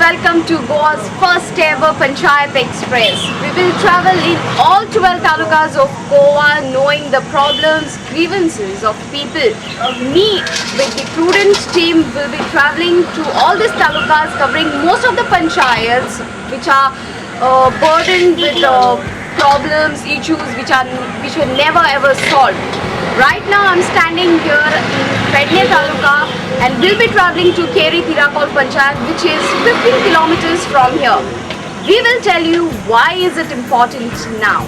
Welcome to Goa's first ever Panchayat Express. We will travel in all 12 talukas of Goa, knowing the problems, grievances of people. Me with the Prudent team will be traveling to all these talukas, covering most of the panchayats which are burdened with problems, issues which were never ever solved. Right now I'm standing here in Pedne Taluka and we'll be traveling to Keri Tiracol Panchayat, which is 15 kilometers from here. We will tell you why is it important now.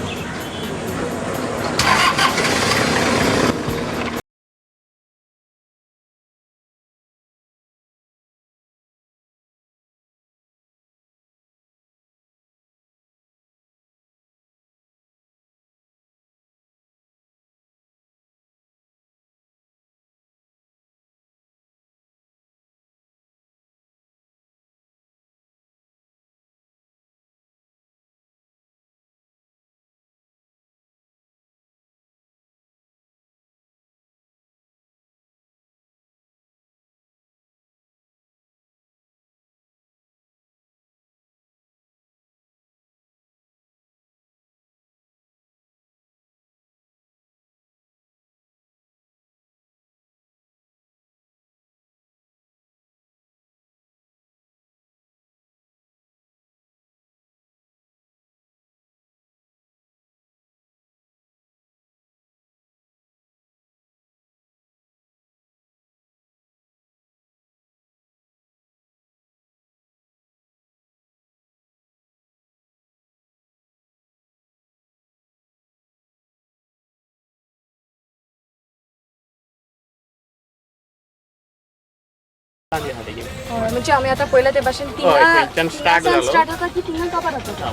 म्हणजे आम्ही आता पयले ते भाशेन थंयच्यान start जालो. Start जाता की थिंगा काबार जाता.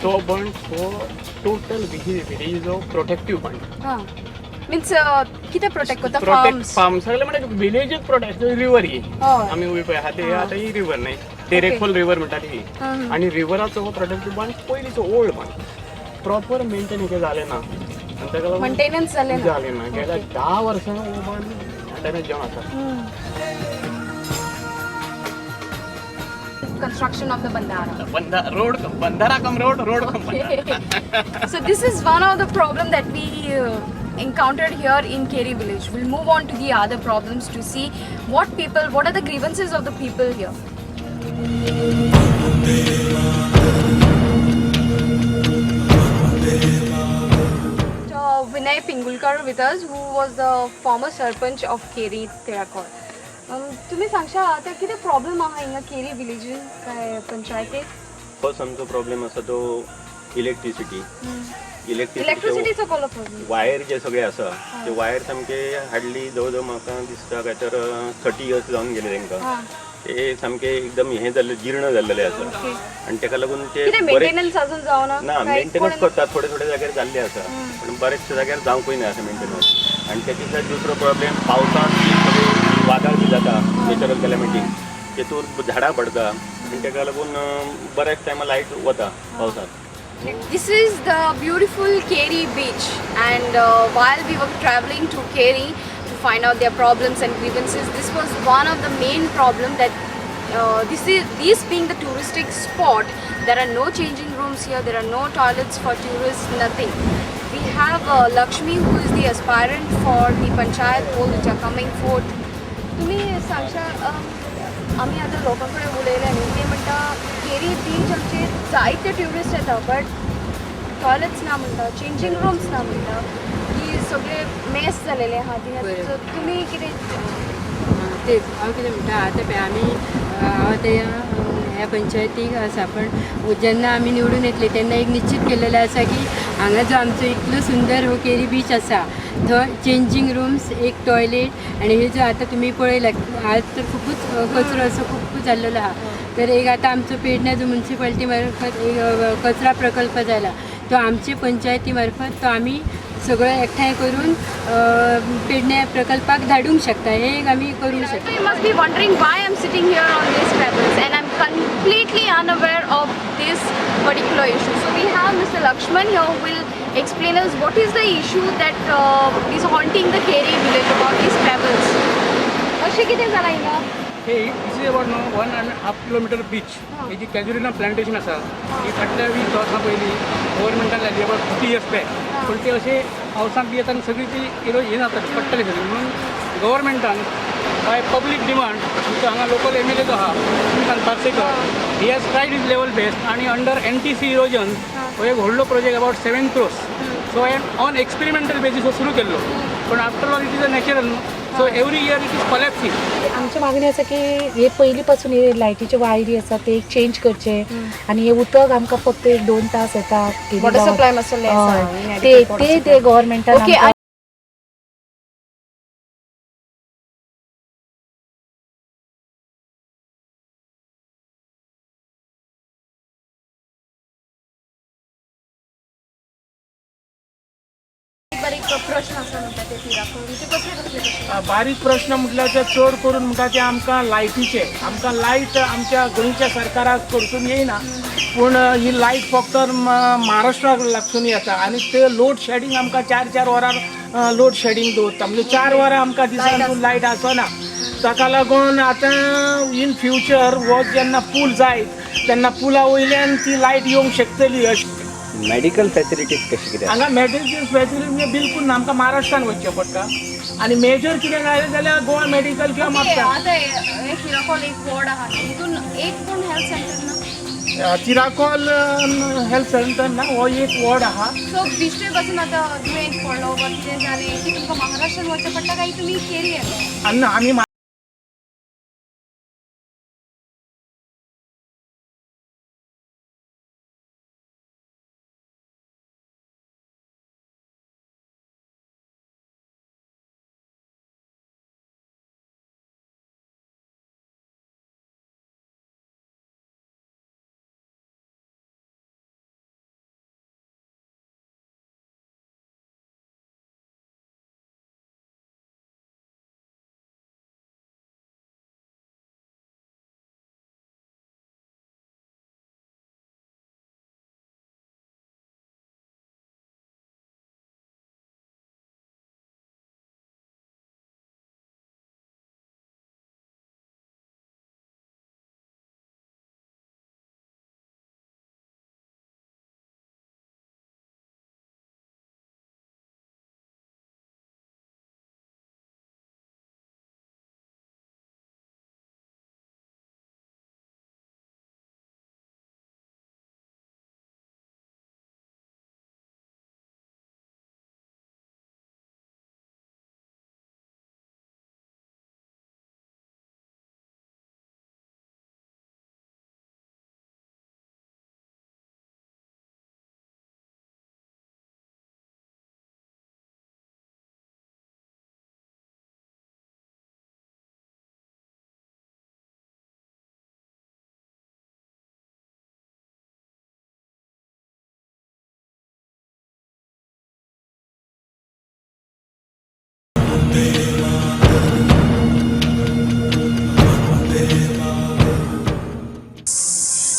तो बंड हो टोटल विहिरीचो प्रोटेक्टीव बंड. हां, मीन्स कितें प्रोटेक्ट करता? Protect farms. फार्म सगळे म्हणजे विलेजच प्रोटेक्ट. रिवर ही हय. आमी उबी पळय आहा ते आतां ही रिवर न्हय, तेरेखोल रिवर म्हणटा ती. आनी रिवराचो हो प्रोटेक्टीव बंड पयलींचो ओल्ड बंड प्रॉपर मेंटेन हे जालें ना आनी ताका लागून मेंटेनन्स जालें ना. जालें ना. गेल्या 10 वर्सां हो बंड डॅमेज जावन आसा. Construction of the bandara. Road, bandara cum road, road cum bandara. So this is one of the problem that we encountered here in Keri village. We'll move on to the other problems to see what are the grievances of the people here. Vinay Pingulkar with us, who was the former sarpanch of Keri Tiracol. तुम्ही सांगशा आतां कितें problem आहा हिंगा केरी विलेजीन काय पंचायतीक? First आमचो problem आसा तो इलेक्ट्रिसिटी. इलेक्ट्रिसिटीचो कसलो प्रॉब्लम? वायर जे सगळे आसा ते वायर सामके हाडली जवळ जवळ म्हाका दिसता काय तर 30 इयर्स जावन गेले तांकां. ते सामके एकदम हें जाल्ले, जीर्ण जाल्लेले आसा आनी ताका लागून ते कितें मेंटेनन्स अजून जावना? ना, मेंटेनन्स करतात थोडे थोडे जाग्यार जाल्ले आसा, पण बरेचशे जाग्यार जावंकूय ना आसा मेंटेनन्स. आनी तेच्या सायड दुसरो प्रॉब्लेम पावसांत सगळे वादळ बी जाता, नेचरल कॅलॅमिटी, तेतूर झाडां पडटा आनी ताका लागून बऱ्याच टायमार लायट वता पावसांत. This is the beautiful Keri beach, and while we were traveling to Keri to find out their problems and grievances, this was one of the main problem that this being the touristic spot, there are no changing rooms here, there are no toilets for tourists, nothing. We have Lakshmi, who is the aspirant for the panchayat poll which are coming forth. तुम्ही सांगशा, आमी आतां लोकां कडेन उलयले न्ही, ते म्हणटा केरी beach आमचे जायते ट्युरिस्ट येता, बट टॉयलेट्स ना म्हणटा, चेंजींग रूम्स ना म्हणटा, की सगळे मेस जालेले आहा थिंगा. सो तुमी कितें? तेच हांव कितें म्हणटा, आतां पळय आमी हांव आतां ह्या पंचायतीक आसा, पण जेन्ना आमी निवडून येतले तेन्ना एक निश्चित केलेलें आसा की हांगा जो आमचो इतलो सुंदर हो केरी बीच आसा थंय चेंजींग रूम्स, एक टॉयलेट, आनी हे जो आतां तुमी पळयला आज तर खुबूच कचरो असो खूब जाल्लेलो आहा. तर एक आतां आमचो पेडण्या जो मुन्सिपालिटी मार्फत एक कचरा प्रकल्प जाला तो आमचे पंचायती मार्फत तो आमी सगळं एकठांय करून पेडण्या प्रकल्पाक धाडूंक शकता, हें एक आमी करूंक शकता. You must be wondering why I'm sitting here on these pebbles and I'm completely unaware of this particular issue. So we have Mr. Lakshman here who will explain us what is the issue that is haunting the Keri village about these pebbles. अशें कितें जालां हिंगा? हे this is about न्हू 1.5 kilometre beach. ही जी कॅज्युरिना plantation आसा ही फाटल्या 20 वर्सां पयलीं गव्हर्मेंटान लायली, अबाउट 50 इयर्स बॅक. पूण ते अशें पावसांत बी येता आनी सगळी ती इरो हें जाताली, पडटली सगळी. म्हणून गव्हर्मेंटान बाय पब्लीक डिमांड, आमचो हांगा लोकल एम एल ए जो आहा Shrikant Parsekar, he has tried his level best आनी under N T C erosion हो एक व्हडलो प्रोजेक्ट अबाउट 7 क्रोर्स, सो हांवें ऑन एक्सपेरिमेंटल बेजीस हो सुरू केल्लो. पण after all it is a natural न्हू, so every year it is collapsing. आमची मागणी आसा की हे पयलीं पासून हे लायटीचे वायरी आसा ते एक चेंज करचे आनी हे उदक आमकां फक्त एक 2 तास येता. वॉटर सप्लाय मातसो लेस आहा. हय, ते ते ते गव्हर्मेंटान. ओके. बारीक प्रश्न आसा म्हणटा ते तिराखोल, म्हणजे कसले कसले प्रश्न? बारीक प्रश्न म्हटल्यार ते चड करून म्हणटा ते आमकां लायटीचे. आमकां लायट आमच्या गोंयच्या सरकाराक कडसून येयना, पूण ही लायट फक्त महाराष्ट्राक लागसून येता आनी ते लोड शेडींग आमकां 4-4 वरां लोड शेडींग दवरता, म्हणजे 4 वरां आमकां दिसान लायट आसना. ताका लागून आतां इन फ्युचर हो जेन्ना पूल जायत तेन्ना पुला वयल्यान ती लायट येवंक शकतली अशें. मेडिकल फॅसिलिटीज कशी कितें? हांगा मेडिकल फॅसिलिटी म्हणजे बिलकुल ना. आमकां महाराष्ट्रान वचचें पडटा आनी मेजर कितें जालें जाल्यार गोवा मेडिकल किंवा ओके. म्हापसा. आतां हे तिराखोल एक वॉर्ड आहा, हितून एक पूण हेल्थ सेंटर ना. तिराकोल हेल्थ सेंटर ना, हो एक वॉर्ड आहा. सो बिश्टे पासून आतां दुयेंत पडलो वा कितें जालें की तुमकां महाराष्ट्रान वचचें पडटा काय तुमी केरी येता? आनी आमी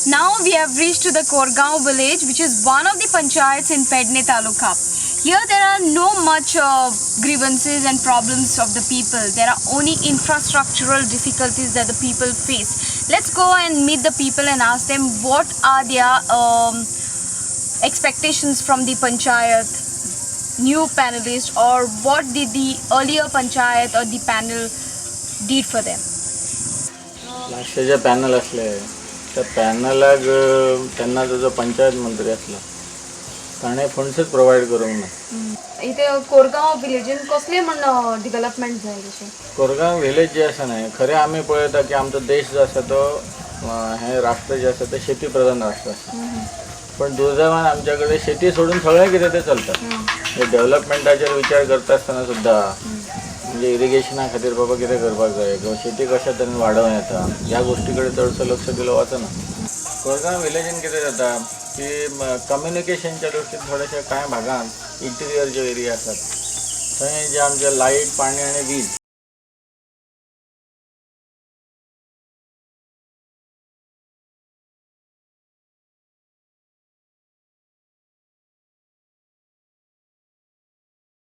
Now we have reached to the Korgaon village, which is one of the panchayats in Pedne Taluka. Here there are no much grievances and problems of the people. There are only infrastructural difficulties that the people face. Let's go and meet the people and ask them what are their expectations from the panchayat, new panelist, or what did the earlier panchayat or the panel did for them. लास्टचे जे panel असले त्या पॅनलाक तेन्नाचो जो पंचायत मंत्री आसलो ताणें फंड्सूच provide करूंक ना. इथे कोरगांव विलेजीन कसले म्हण डेव्हलपमेंट जाय तशें? कोरगांव विलेज जे आसा न्हय, खरें आमी पळयता की आमचो देश जो आसा तो हें राष्ट्र जें आसा तें शेती प्रधान राष्ट्र आसा, पण दुर्दैवान आमच्या कडेन शेती सोडून सगळें कितें तें चलता. डेव्हलपमेंटाचेर विचार करता आसतना सुद्दां म्हणजे इरिगेशना खातीर बाबा कितें करपाक जाय किंवा शेती कशा तरेन वाडोवं येता ह्या गोश्टी कडेन चडसो लक्ष दिलो वचना. कोरगांव विलेजीन कितें जाता की कम्युनिकेशनच्या दृश्टीन थोडेशे कांय भागांत इंटिरियर ज्यो एरिया आसात थंय जे आमचे लायट, पाणी आनी वीज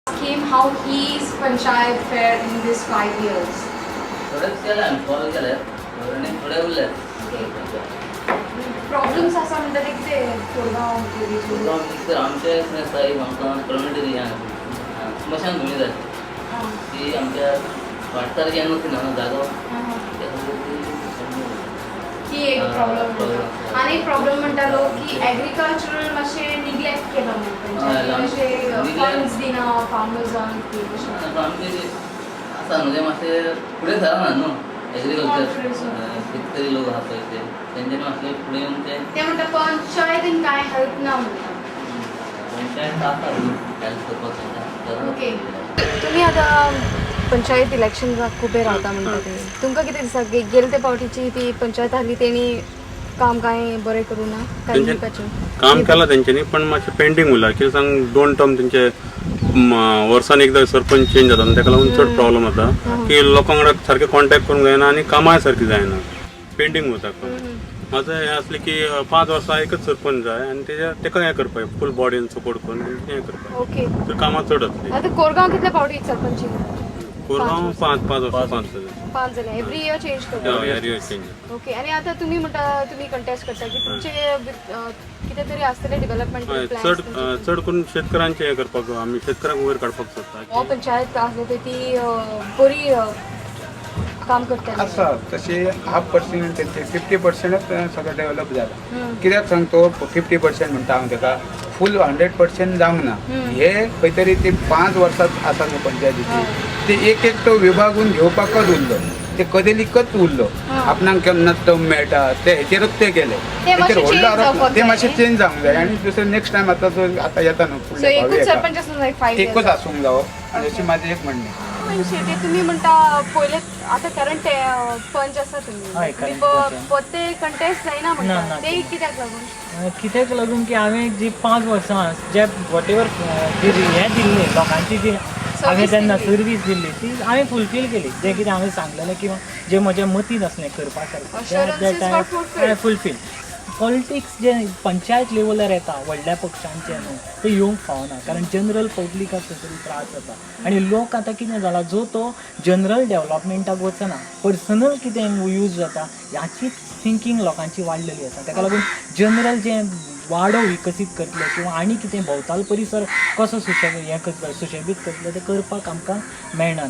Him how his panchayat fared in these 5 years. थोडेच केले आमी सॉल्व केले आनी थोडे उरले. प्रॉब्लेम्स आसा म्हणटा ते कितें कोरगांव तर आमचे साहेब आमकां कम्युनिटी स्मशान भूमी जाय ती आमच्या वाठार जेन्ना ना जागो त्या खातीर ती एक प्रॉब्लेम. आनी एक प्रॉब्लेम म्हणटा लोक की एग्रीकल्चरल मातशें निग्लेक्ट केला म्हणून, अशें फंड्स दिना फार्मर्सांक. आमचे आसा म्हणजे मातशें फुडें सरना न्हू एग्रीकल्चर, कितले तरी लोक आहा पळय ते तेंच्यांनी मातशें फुडें येवन ते म्हणटा पंचायतीन कांय हेल्प ना म्हणटा. पंचायत आसा न्हू हेल्प करपाक तांकां. ओके, तुमी आतां पंचायत इलेक्शनाक उबे रावता म्हणटा ते, तुमकां कितें दिसता गेले ते फावटीची ती पंचायत आहली तेणी काम कांय बरें करूं ना काय दिवपाचें काम केलां तेंच्यांनी, पण मातशें पेंडींग उरलां. कितें सांग, 2 टर्म तेंचे वर्सान एकदां सरपंच चेंज जाता आनी ताका लागून चड प्रॉब्लम जाता की लोकां वांगडा सारकें कॉन्टेक्ट करूंक जायना आनी कामांय सारकीं जायना, पेंडींग उरता. म्हाजें हें आसलें की 5 वर्सां एकच सरपंच जाय आनी तेज्या तेका हें करपाक फूल बॉडीन सपोर्ट करून हें करपाक. ओके, तर कामां चड जातलीं. आतां कोरगांव कितले फावटी सरपंच? कोरगांव 5 वर्सां 5 जालें. 5 जालें. एवरी इयर चेंज करता. Every year change. Okay, आनी आतां तुमी म्हणटा तुमी कंटेस्ट करता की तुमचे कितें तरी आसतलें डेव्हलपमेंट चड चड करून शेतकऱ्यांचें हें करपाक आमी शेतकऱ्यांक वयर काडपाक सोदता. हो पंचायत आसली पळय ती बरी काम करता आसा तशी 50% 50% सगळें डेव्हलप जाला. कित्याक सांगतो 50% म्हणटा हांव ताका, फूल 100% जावंक ना. हे खंय तरी ती 5 वर्सां आसा न्हू पंचायतीची, ते एक एक तो विभागून घेवपाकच उरलो, ते कदेलीकच उरलो. आपणाक केन्ना टर्म मेळटा ते हेचेरूच ते गेले, तेचेर व्हडलो आरोप ते मातशें चेंज जावंक जाय. आनी दुसरें नेक्स्ट टायम आतां जो आतां येता न्हू फुडले एकूच आसूंक जावो, आनी अशें माझें एक म्हणणें. शेटी तुमी म्हणटा पयले आतां करंट पंच आसा तुमी ते कंटेस्ट जायना म्हणटा ते कित्याक लागून? कित्याक लागून की हांवें जी 5 वर्सां जे what ever जी हें दिल्लें लोकांची जी हांवें तेन्ना सर्वीस दिल्ली ती हांवें फुलफील केली. जें कितें हांवें सांगलेलें किंवा जें म्हज्या मतीन आसलें करपा सारकें फुलफील. पॉलिटिक्स जे पंचायत लेवलार येता व्हडल्या पक्षांचे न्हू ते येवंक फावना, कारण जनरल पब्लिकाक थंयसर त्रास जाता. आनी लोक आतां कितें जाला, जो तो जनरल डेवलपमेंटाक वचना, पर्सनल कितें यूज जाता ह्याची थिंकींग लोकांची वाडलेली आसा. ताका लागून जनरल जें वाडो विकसीत करतले किंवा आनी कितें भोंवताल परिसर कसो हें करतले सुशेबीत करतले तें करपाक आमकां मेळना.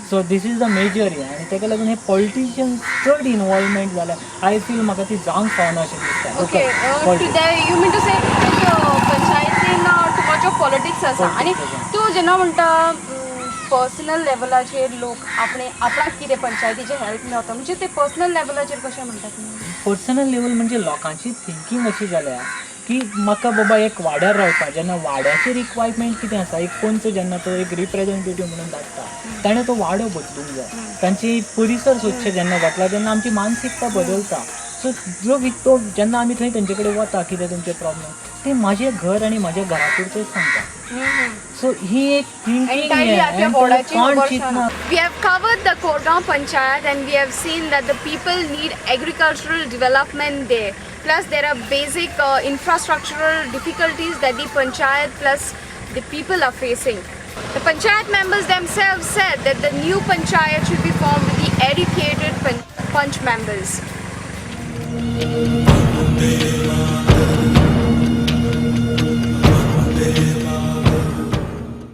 So this is the major हें. आनी ताका लागून हे पॉलिटिशियन्स चड इनवॉल्वमेंट जाल्यार I feel म्हाका ती जावंक फावना अशें दिसता. Okay, you mean to say पंचायतीन too much of politics आसा. आनी तूं जेन्ना म्हणटा पर्सनल लेवलाचेर लोक आपणे आपणाक कितें पंचायतीचें हेल्प मेळटा, म्हणजे ते पर्सनल लेवलाचेर कशें म्हणटा तुमी? पर्सनल लेवल म्हणजे लोकांची थिंकींग अशी जाल्या की म्हाका बाबा एक वाड्यार रावता जेन्ना वाड्याचें रिक्वायरमेंट कितें आसा, एक पंच जेन्ना तो एक रिप्रेजेंटेटीव म्हणून धाडटा ताणें तो वाडो बदलूंक जाय, तांची परिसर स्वच्छ जेन्ना जातला तेन्ना आमची मानसिकता बदलता. सो जो तो जेन्ना आमी थंय तेंचे कडेन वता कितें तुमचें प्रॉब्लम, ते म्हाजें घर आनी म्हाज्या घरा पुरतेंच सांगता. सो ही एक thinking. We have covered the Korgaon Panchayat and we have seen that the people need agricultural development there. Plus there are basic infrastructural difficulties that the panchayat plus the people are facing. The panchayat members themselves said that the new panchayat should be formed with the educated panch members.